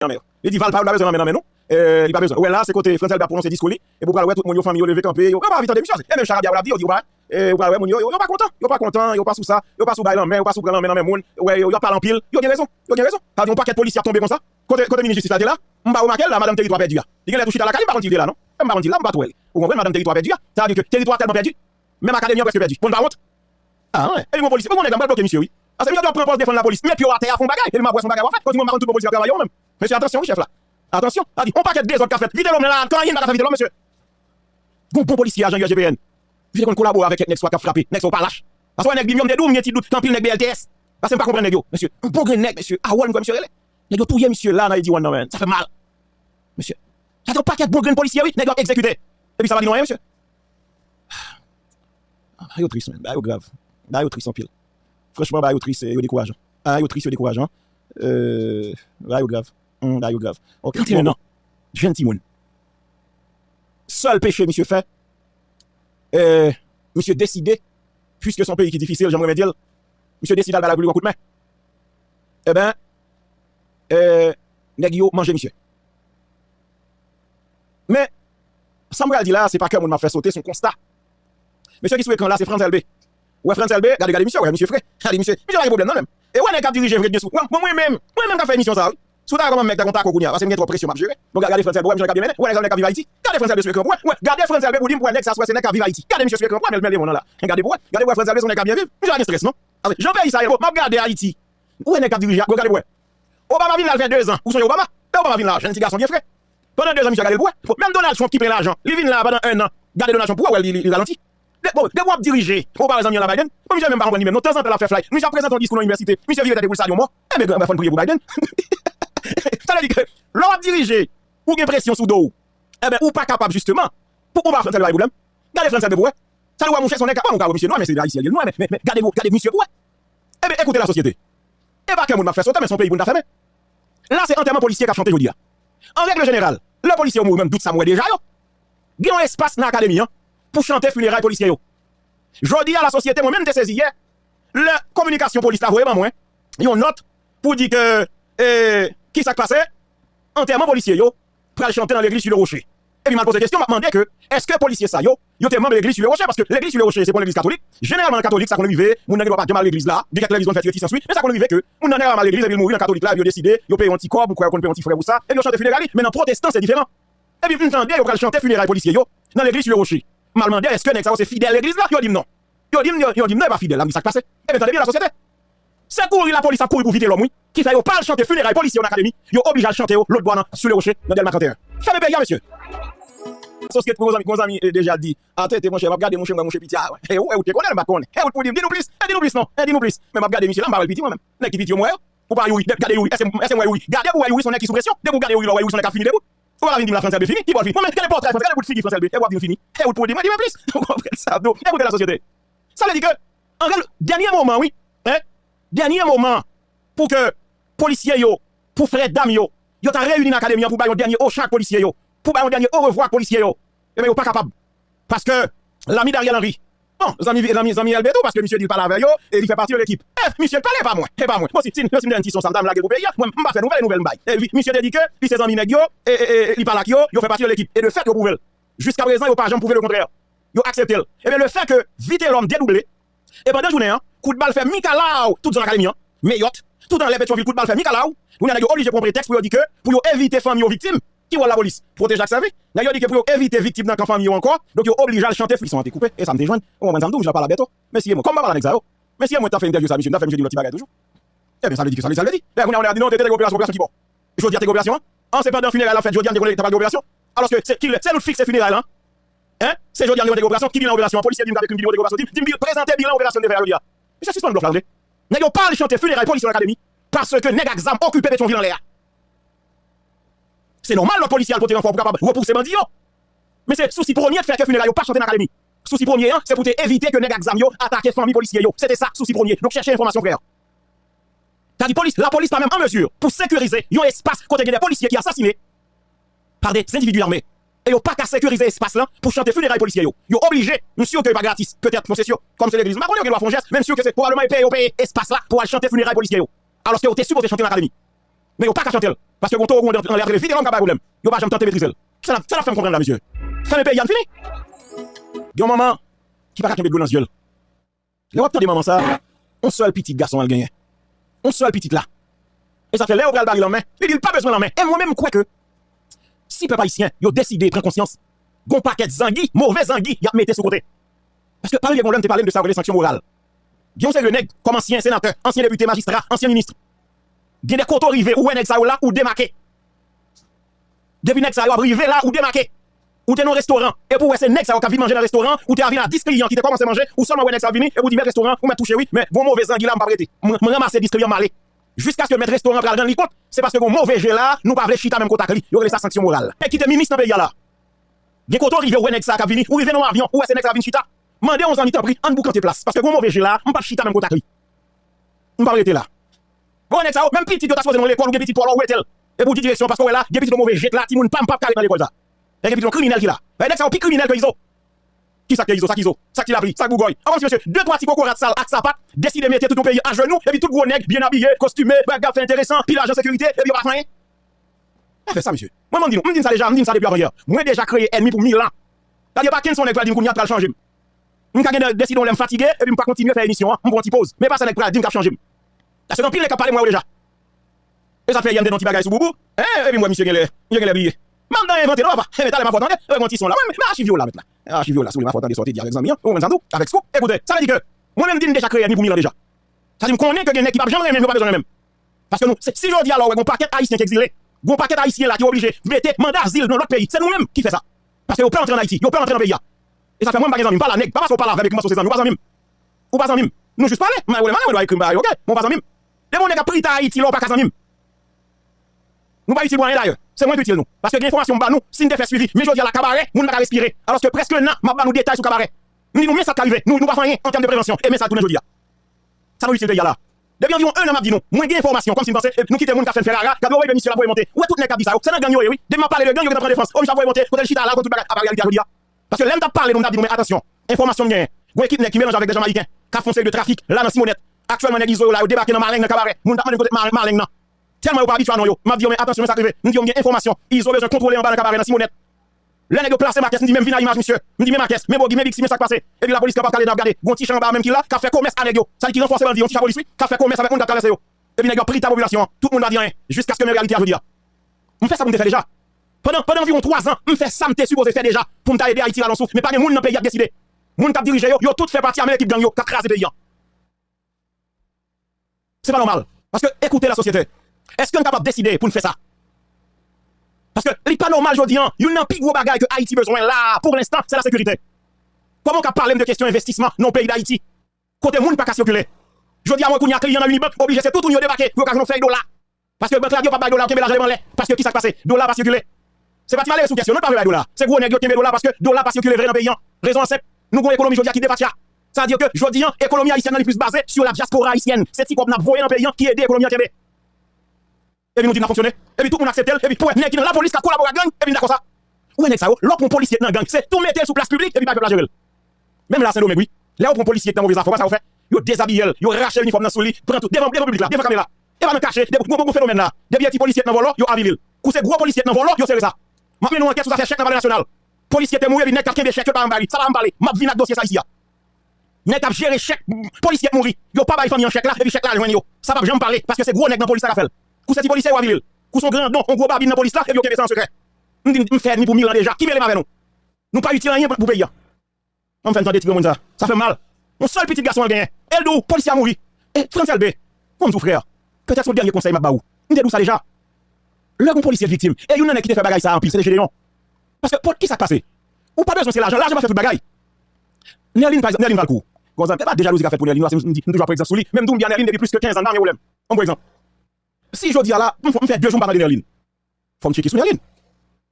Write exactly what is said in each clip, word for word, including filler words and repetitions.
lanmè yo. Li di Valpa yo pa bezwen lanmè nan men nou. Eh, li pa bezwen. Ou wè la, se kote Frantz Elbé ap pwononse diskou li, epi ou pral wè tout moun yo, fanmi yo leve kanpe, yo pa anvi tande misye. E menm Chak Abya yo l ap di yo, di yo pa, eh, ou pral wè moun yo, yo, yo pa kontan, yo pa kontan, yo pa sou sa, yo pa sou bay lanmè, yo pa sou pran lanmè nan men moun, ou wè yo, yo ap pale anpil, yo gen rezon, yo gen rezon. Sa vle di yon pakèt polisye ap tonbe konsa, kote, kote minis jistis la te la, m pa remake l la, madanm Teritwa Pèdi a. Li genlè tou chita lakay li, m pa konn si l te la non. M pa konn si l la, m pa t wè l. Ou konprann, madanm Teritwa Pèdi a. Sa vle di ke teritwa a tèlman pèdi, menm akademi an prèske pèdi. Pou n pa wont. Ah, wè. Epi gon polisye, epi gon nèg la, m pral bloke misye, wi. Paske misye dwe pran pòz defann lapolis, men pye w atè a fè yon bagay, epi m ap wè se yon bagay w ap fè. Kontinye, m pa konn tout polisye k ap travay yo menm. Mesye, atansyon, wi, chèf la. Atansyon. Sa di, yon pakèt dezòd k ap fèt. Vitelòm la, anyen pa ka fè Vitelòm, mesye. Gon bon polisye, ajan I G P N. Vitelòm konn kolabore avèk kèk nèg swa k ap frape. Nèg sa yo pa lach. Paske nèg li menm, m te di w, m gen ti dout, anpil nèg B L T S. Paske m pa konprann nèg yo. Mesye, yon bon grenn nèg, mesye. Awòl, m kwè misye rele. Nèg yo touye misye la nan Eddy One nan, man. Sa fè mal. Mesye. Sa te yon pakèt bon grenn polisye, wi. Nèg yo ap egzekite. Epi sa pa di nou anyen, mesye. Ah, bagay yo tris, man. Bagay yo grav. Bagay yo tris anpil. Franchman, bagay yo tris, eh, yo dekourajan. Ah, yo tris, yo dekourajan. Euh, bagay yo grav. Hmm, bagay yo grav. Ok. Trannteyen an. Jèn timoun. Sèl peche misye fè, eh, misye deside, piske se yon peyi ki difisil, jan m renmen di l, misye deside al bay lapiblik yon kout men. Eben, eh, nèg yo manje misye. Men, sa m pral di la, se pa kè moun m ap fè sote, se yon konsta. Mesye ki sou ekran la, se Frantz Elbé. Ou wè Frantz Elbé, gade, gade misye, ou wè misye fre. Gade misye, misye pa gen pwoblèm non, menm. E ou wè nèg k ap dirije vre k gen sou. Mwen, mwen, mwen menm, mwen menm k ap fè emisyon sa a, wi. Si w ta wè kòman m mèt, ta konn tako kounye a, paske m gen twòp presyon m ap jere. Bon, gade Frantz Elbé, ou wè misye k ap gen mennen. Ou wè nèg sa, nèg k ap viv Ayiti. Gade Frantz Elbé sou ekran pou wè. Ou wè, gade Frantz Elbé sou ekran pou wè. Gade Frantz Elbé, se yon nèg k ap viv Ayiti. Gade misye sou ekran pou wè, men l mele moun nan la. Gade pou wè. Gade pou wè Frantz Elbé, se yon nèg k ap byen viv. Misye pa gen strès non. Jan peyi sa ye, bon, m ap gade Ayiti. Ou wè nèg k ap dirije a, gade pou wè. Obama vin la, l fè dezan. Ou sonje Obama? E Obama vin la, jèn ti gason byen fre. Pandan dezan, misye gade l pou wè. Bon, menm Donald Trump ki plen lajan, li vin la pandan enn an. Gade Donald Trump pou wè, li, li, li ralanti. De, bon, depi w ap dirije, ou pa wè zanmi an la Biden. Bon, misye menm pa konprann li menm. Non, tanzantan l ap fè fly. Misye ap prezante yon diskou nan inivèsite. Misye vire tèt li pou l salye yon mò. Enben, granmè, fò n priye pou Biden. Sa vle di ke, lè w ap dirije, ou gen presyon sou do w. Enben, ou pa kapab, jisteman, pou konba Frantz Elbé pa gen pwoblèm. Gade Frantz Elbé pou wè. Sa vle wè, monchè, se yon nèg k ap, bon, ou ka wè misye nwa, men se ayisyen li ye, l nwa, men, men, men gade, gade misye pou wè. Enben, ekoute lasosyete. E pa kè moun m ap fè sote, men se yon peyi pou n ta fèmen. La, se antèman polisye k ap chante jodi a. An règ jeneral, lè polisye yo mouri, menm dout sa m wè deja yo, gen yon espas nan akademi an pou chante fineray polisye yo. Jodi a, lasosyete, mwen menm te sezi yè, lè kominikasyon polis la voye ban mwen yon nòt pou di ke, e, ki sa k pase, antèman polisye yo pral chante nan legliz Sous le Rocher. Epi m al poze kesyon, m ap mande ke, èske polisye sa yo, yo te manm legliz Sous le Rocher? Paske legliz Sous le Rocher, se pa yon legliz katolik. Jeneralman, nan katolik, sa konn rive, moun nan gen dwa pa janm al legliz la, gen kèk legliz konn fè ti retisans, wi, men sa konn rive ke moun nan jeneralman al legliz, epi l mouri nan katolik la, epi yo deside, yo peye yon ti kòb, ou kwè yo konn peye yon ti frè pou sa, epi yo chante fineray li. Men nan pwotestan, se diferan. Epi m tande yo pral chante fineray polisye yo nan legliz Sous le Rocher. M al mande, èske nèg sa yo se fidèl legliz la? Yo di m non. Yo di m, yo, yo di m non, yo pa fidèl la, m di sa k pase. Ebyen, tande byen, lasosyete. Se kouri lapolis ap kouri pou Vitelòm, wi, ki fè yo pa al chante fineray polisye yo nan akademi. Yo oblije al chante yo lòt bò nan, Sous le Rocher, nan Dèlma trannteyen. Fèmen peyi a, mesye. Sosyete, gon zanmi, gon zanmi, eh, deja di, a, tete, monchè, m ap gade, monchè, m wè monchè piti a, e ou, e ou te konnen, m pa t konnen. E ou t pou di m, di nou plis, e di nou plis non, e di nou plis. Men m ap gade misye la, m pa wè l piti, mwen menm. Nèg ki piti yo, m wè yo. Ou pa Youri, gade Youri, èske, èske m wè Youri? Gade pou wè Youri, se yon nèg ki sou presyon. Depi w gade Youri la, w wè Youri se yon nèg k ap fini debout. Ou pa ka vin di m la Frantz Elbé fini, ki bò l fini? Mwen menm, gade pòtrè Frantz, gade bout figi Frantz Elbé, e w ap di m fini? E ou t pou di m, di mwen plis. Ou konprann sa, nou? Ekoute lasosyete. Sa vle di ke, an rèl, dènye moman, wi, en, dènye moman, pou ke polisye yo, pou frè dam yo, yo ta reyini nan akademi an pou bay yon dènye ocha ak polisye yo, pou bay yon dènye orevwa ak polisye yo, ebyen, yo pa kapab. Paske, lami Dariel Henry, bon, zanmi, zanmi, zanmi Elbé tou, paske misye di l pale avè yo, e li fè pati de lekip. E, misye pale, e pa mwen, e pa mwen. Bon, si, si, si m te yon ti son sa, m ta m lage l pou peyi a, mwen, m pa fè nouvèl, e nouvèl m bay. E, vi-, misye te di ke li se zanmi nèg yo, e, e, e, li pale ak yo, yo fè pati de lekip. E de fèt, yo pwouve l. Jiska prezan, yo pa janm pwouve lekontrè. Yo aksepte l. Ebyen, lefètke Vitelòm dedouble, e pandan jounen an, kout bal fè mikalaw tout zòn akademi an, Meyòt, tout anlè Petyonvil, kout bal fè mikalaw, kounye a nèg yo oblije pran pretèks pou yo di ke, pou yo evite fanmi yo viktim, ki wòl lapolis? Pwoteje ak sèvi. Nèg yo di ke pou yo evite viktim nan kan fanmi yo ankò, donk yo oblije al chante, li son an te koupe, e sa m te jwenn, ou konprann sa m di w, misye ap pale avèk nèg sa yo. Mesye, mwen t ap fè entèvyou sa, mesye, m t ap fè misye di yon lòt ti bagay toujou. Ebyen, sa vle di ki, sa vle di, sa vle di. Ebyen, kounye a, ou di non, te, te gen operasyon, operasyon ki bò? Jodi a te gen operasyon an? An, se pandan fineray la fèt, jodi a n te konnen ta pral gen operasyon? Alòske, se kilè, se nou t fikse fineray la, en? Se jodi a n te konnen te gen operasyon, ki bilan operasyon an? Polisye di m, gade ki bilan te gen operasyon, di m, di m, prezante bilan operasyon n te fè a jodi a. Mesye, sispann blòf la, tande. Nèg yo pa al chante fineray polis yo nan akademi, paske nèg ak zam okipe Petyonvil anlè a. Se nòmal lòt polisye al pote ranfò pou kapab repouse bandi yo. Men se sousi premye t fè ke fineray yo pa chante nan akademi. Sousi premye an, se pou te evite ke nèg ak zam yo atake fanmi polisye yo. Se te sa, sousi premye. Donk, chèche enfòmasyon, frè. Sa di polis, lapolis pa menm an mezi pou sekirize yon espas kote gen de polisye ki asasine pa de endividi ame. E yo pa ka sekirize espas lan pou chante fineray polisye yo. Yo oblije, m si ke e pa gratis, petèt, monsesye, kòm se legliz, m pa konnen yo gen dwa fè yon jès, men m si ke se pwobableman e peye yo peye espas la pou al chante fineray polisye yo. Alòske yo te sipoze chante nan akademi. Men yo pa ka chante l. Paske gon towo gwo anlè a t rele vide non, m ka bay pwoblèm. Yo pa janm tante metrize l. Sa n ap, sa n ap fè m konprann la, mesye? Fèmen peyi a, n fini. Gen yon manman ki pa ka kenbe dlo nan zye l. Lè w ap tande manman sa, yon sèl pitit gason an l genyen. Yon sèl pitit la. E sa fè lè yo pral ba li lanmen, li di l pa bezwen lanmen. E mwen menm, m kwè ke si pèp ayisyen yo deside pran konsyans, gon pakèt zangi, move zangi, y ap mete sou kote. Paske pa bliye gon lè m te pale m de sa yo rele sanksyon moral. Gen yon seri de nèg, kòm ansyen senatè, ansyen depite, majistra, ansyen minis, gen de kote w rive, ou wè nèg sa yo la, ou demake. Depi nèg sa yo ap rive la, ou demake. Ou te nan restoran, epi w wè se nèg sa yo k ap vin manje nan restoran, ou te avili a dis kliyan ki te kòmanse manje, ou sèlman wè nèg sa yo vini, epi w di, "Mèt restoran, ou mèt touche wi, men gon move zangi la, m p ap rete. M, m ranmase dis kliyan, m ale." Jiskaske mèt restoran pral rann li kont, se paske gon move je la, nou pa vle chita menm kote ak li. Yo rele sa sanksyon moral. Nèg ki te minis nan peyi a la. Gen kote w rive, ou wè nèg sa k ap vini, ou rive nan yon avyon, ou wè se nèg sa k ap vin chita. Mande yon zanmi, tanpri, ann boukante plas, paske gon move je la, m p ap chita menm kote ak li. M p ap rete la. Bon, nèg sa yo, menm pitit yo ta sipoze nan lekòl, ou gen pitit ou alò ou wete l. Epi w di direksyon, paske w wè la, gen pitit yo move je la, timoun pa m p ap ka ret nan lekòl sa. E gen pitit yon kriminèl ki la. E nèg sa yo pi kriminèl ke Izo. Ki sa k te Izo? Sa k Izo? Sa k Ti Lapli? Sa k Bougòy? An, mesye, de twa ti kokorat sal ak sapat deside mete tout yon peyi ajenou, epi tout gwo nèg byen abiye, kostime, bagay ap fè enteresan, pi lajan sekirite, epi yo pa fè anyen. Pa fè sa, mesye. Mwen, mwen di nou, m di n sa deja, m di n sa depi avanyè. Mwen deja kreye ènmi pou mil an. Sa vle di pa kenn se yon nèg pral di m kounye a pral chanje m. M ka gen deside yon lè m fatige, epi m pa kontinye fè emisyon an, m pran yon ti poz. Men pa sa nèg pral di m k ap chanje m. Paske gen anpil nèg k ap pale mwen yo deja. E sa fè yè m te nan ti bagay sou Boubou. Hein, epi m wè misye genlè, misye genlè bliye. M ap nan envante non, papa. Enben talè m a fè w tande, e gon ti son la. Mwen, men achiv yo la mèt la. Achiv yo la, sou li m a fè w tande sa w te di avèk zanmi an. Ou konprann sa tou? Avèk Scoop, ekoute. Mwen menm, m di n deja kreye ènmi pou mil an deja. Sa di m konnen ke gen nèg ki p ap janm renmen m, yo pa bezwen renmen m. Paske nou, si, si jodi a la w wè gon pakèt Ayisyen ki egzile, gon pakèt Ayisyen la ki oblije mete manda azil nan lòt peyi, se nou menm ki fè sa. Paske yo pè antre ann Ayiti, yo pè antre nan peyi a. E sa fè mwen m pa gen zanmi, m pale a nèg, pa paske w pale avè m epi m panse w se zanmi, ou pa zanmi m. Ou pa zanmi m. Nou jis pale, m a rele malè, mwen dwe ekri m bagay yo, oke? Men w pa zanmi m. Depi yon nèg ap prit Ayiti la, w pa ka zanmi m. Nou pa itil pou anyen dayè. Se mwen ki itil nou. Paske gen enfòmasyon m ba nou, si n te fè swivi, men jodi a la Kabarè, moun pa ka respire. Alòske prèske nan, m ap ba nou detay sou Kabarè. M di nou, men sa k ka rive. Nou, nou pa fè anyen an tèm de prevansyon. E men sa l tounen jodi a. Sa nou itil peyi a la. Depi anviwon en an m ap di nou, mwen gen enfòmasyon, kòmsi m panse, e, nou kite moun k ap fè n fè rara, gade yo, wi, men misye l ap voye monte. Ou wè tout nèg k ap di sa yo, se nan gang yo ye, wi. Depi m ap pale de gang, yo gentan pran defans. O, misye ap voye monte, kote l chita la, kote tout bagay ap reyalite a jodi a. Paske lè m t ap pale nou, m t ap di nou, men atansyon, enfòmasyon m genyen. Gon ekip nèg ki melanje avèk de Jamayiken, k ap fè yon seri de trafik la nan Simonnèt. Aktyèlman, nèg Izo yo la, yo debake nan Maleng, nan Kabarè. Moun t ap mande kote Mal-, Maleng nan. Tèlman yo pa abitye a non yo. M ap di yo, men atansyon, men sa k rive. M di yo, m gen enfòmasyon. Izo bezwen kontwole anba nan Kabarè, nan Simonnèt. Lè nèg yo plase Marques, m di, men vin a imaj, misye. M di, men Marques, men Bogi, men Bixi, men sa k pase. Epi lapolis kanpe ap kale nan ap gade. Gon ti chan anba a menm ki la, k ap fè komès a nèg yo. Sa di ki ranfòse bandi, yon ti chan polis, wi, k ap fè komès avèk moun k ap travèse yo. Epi nèg yo ap prit tab popilasyon an. Tout moun pa di anyen. Jiskaske men reyalite a jodi a. M fè sa pou m te fè deja. Pandan, pandan anviwon twa zan, m fè sa m te sipoze fè deja pou m ta ede Ayiti rale yon souf. Men pa gen moun nan peyi a k deside. Moun k ap dirije yo, yo tout fè pati a menm ekip gang yo k ap kraze peyi a. Se pa nòmal. Paske, ekoute la sosyete. Èske n kapab deside pou n fè sa? Paske li pa nòmal jodi a, youn nan pi gwo bagay ke Ayiti bezwen la, pou lenstan, se lasekirite. Kòman w ka pale m de kesyon envestisman nan yon peyi Dayiti, kote moun pa ka sikile? Jodi a, mwen kounye a, kliyan nan Unibank, oblije se toutouni yo debake pou yo ka jwenn yon fèy dola. Paske bank la di yo p ap bay dola, yo kenbe lajan yo anlè. Paske ki sa k pase? Dola pa sikile. Se pa ti malere sou pyès yo, non, pa vle bay dola. Se gwo nèg yo kenbe dola, paske dola pa sikile vre nan peyi an. Rezon an senp. Nou gon ekonomi jodi a ki depatcha. Sa vle di ke jodi a, ekonomi ayisyèn nan li plis baze sou la diaspora ayisyèn. Se ti kòb n ap voye nan peyi an ki ede ekonomi an kenbe. Epi nou di n ap fonksyone. Epi tout moun aksepte l. Epi pou wè nèg ki nan lapolis k ap kolabore ak gang, epi n dakò sa. Ou wè nèg sa yo, lè w pran yon polisye k nan gang, se tou mete l sou plas piblik epi bay pèp la jere l. Menm la Sendomeng, wi. Lè yo pran yon polisye k nan move zafè, ou wè sa yo fè? Yo dezabiye l, yo rache inifòm nan sou li, pran tout, devan, devan piblik la, devan kamera. E pa nan kache, depi, gon, gon, gon fenomèn la. Depi e ti polisye k nan vòlò, yo avili l. Kou se gwo polisye k nan vòlò, yo sere sa. M ap mennen yon ankèt sou zafè chèk nan Palè Nasyonal. Polisye te mouri epi nèg k ap kenbe chèk yo pa janm bay li. Sa pa janm pale. M ap vin ak dosye sa isi a. Nèg k ap jere chèk, polisye k mouri. Yo pa bay fanmi an chèk la, epi chèk la al jwenn yo. Sa p ap janm pale, paske se gwo nèg nan polis la k ap fè l. Kou se ti polisye, yo avili l. Kou se yon grandon, yon gwo babin nan polis la, epi yo kenbe sa an sekrè. M di, m fè ènmi pou mil an deja. Ki mele m avè nou? Nou pa itil anyen pou, pou peyi a. An m fè n tande ti granmoun sa. Sa fè m mal. Yon sèl pitit gason l genyen. E l di w, polisye a mouri. E Frantz Elbé, fò m di w, frè, petèt se yon dènye konsèy m ap ba ou. M te di w sa deja. Lè gon polisye viktim, e youn nan nèg ki te fè bagay sa a anpil, se te Jedeyon. Paske, pou, ki sa k pase? Ou pa bezwen se lajan, lajan pa fè tout bagay. Nerline, pa egzanp, Nerline Valcourt. Gon zanmi, e pa de jalouzi k ap fèt pou Nerline, paske m, m di, m toujou ap pran egzanp sou li, men m di w m di a Nerline depi plis ke kenz an, m pa gen pwoblèm. An bon egzanp. Si jodi a la, m, m fè de jou m pa tande Nerline. Fò m tcheke sou Nerline.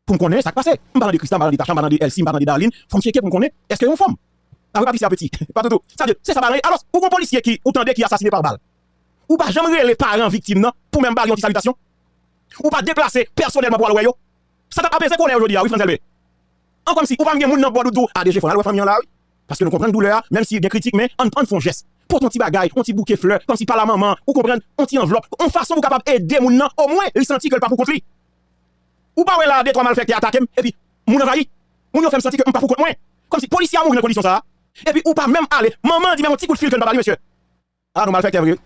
Pou m konnen sa k pase. M pa tande Krista, m pa tande Tacha, m pa tande Elsie, m pa tande Darline. Fò m tcheke pou m konnen èske yon fanm. Apre Patricia Petit, pa toutou. Sa vle di, se sa bagay. Alò, ou gon polisye ki, ou tande ki asasine pa bal. Ou pa janm rele paran viktim nan pou menm ba li yon ti salitasyon. Ou pa deplase pèsonèlman pou al wè yo. Sa t ap apeze kòlè yo jodi a, wi, Frantz Elbé. An kòmsi, ou pa menm gen moun nan bò w di w, a, de je fò, al wè fanmi an la, wi. Paske nou konprann doulè a, menm si gen kritik, men ann, ann fè yon jès. Pote yon ti bagay, yon ti bouke flè, kòmsi pa la manman, ou konprann, yon ti anvlòp, yon fason pou w kapab ede moun nan, omwen li santi ke l pa pou kont li. Ou pa wè la, de twa malfèktè atake m, epi moun anvayi. Moun yo fè m santi ke m pa pou kont mwen. Kòmsi polisye a mouri nan kondisyon sa a. Epi ou pa menm ale. Manman an di menm yon ti kout fil ke n pa ba li, mesye. A, nou malfèktè vre wi.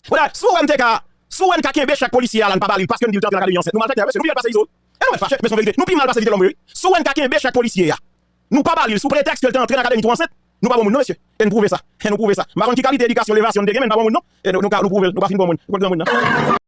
Bon, dayè, si w wè m te ka, si w wè n ka kenbe chèk polisye a la, n pa ba li l, paske n di l te antre nan akademi ansent. Nou malfèktè, mesye, nou pi mal pase izo. E nou mèt fache, mesye, yon verite. Nou pi mal pase Vitelhomme vre wi. Si w wè n ka kenbe chèk polisye a, nou pa ba li l sou pretèks ke l te antre nan akademi tou ansent, nou pa bon moun non, mesye. E n pwouve sa. E nou pwouve sa. M pa konn ki kalite edikasyon, levasyon n te gen, men n pa bon moun non. E nou, nou ka, nou pwouve l, nou pa fin bon moun. Nou konn granmoun nan.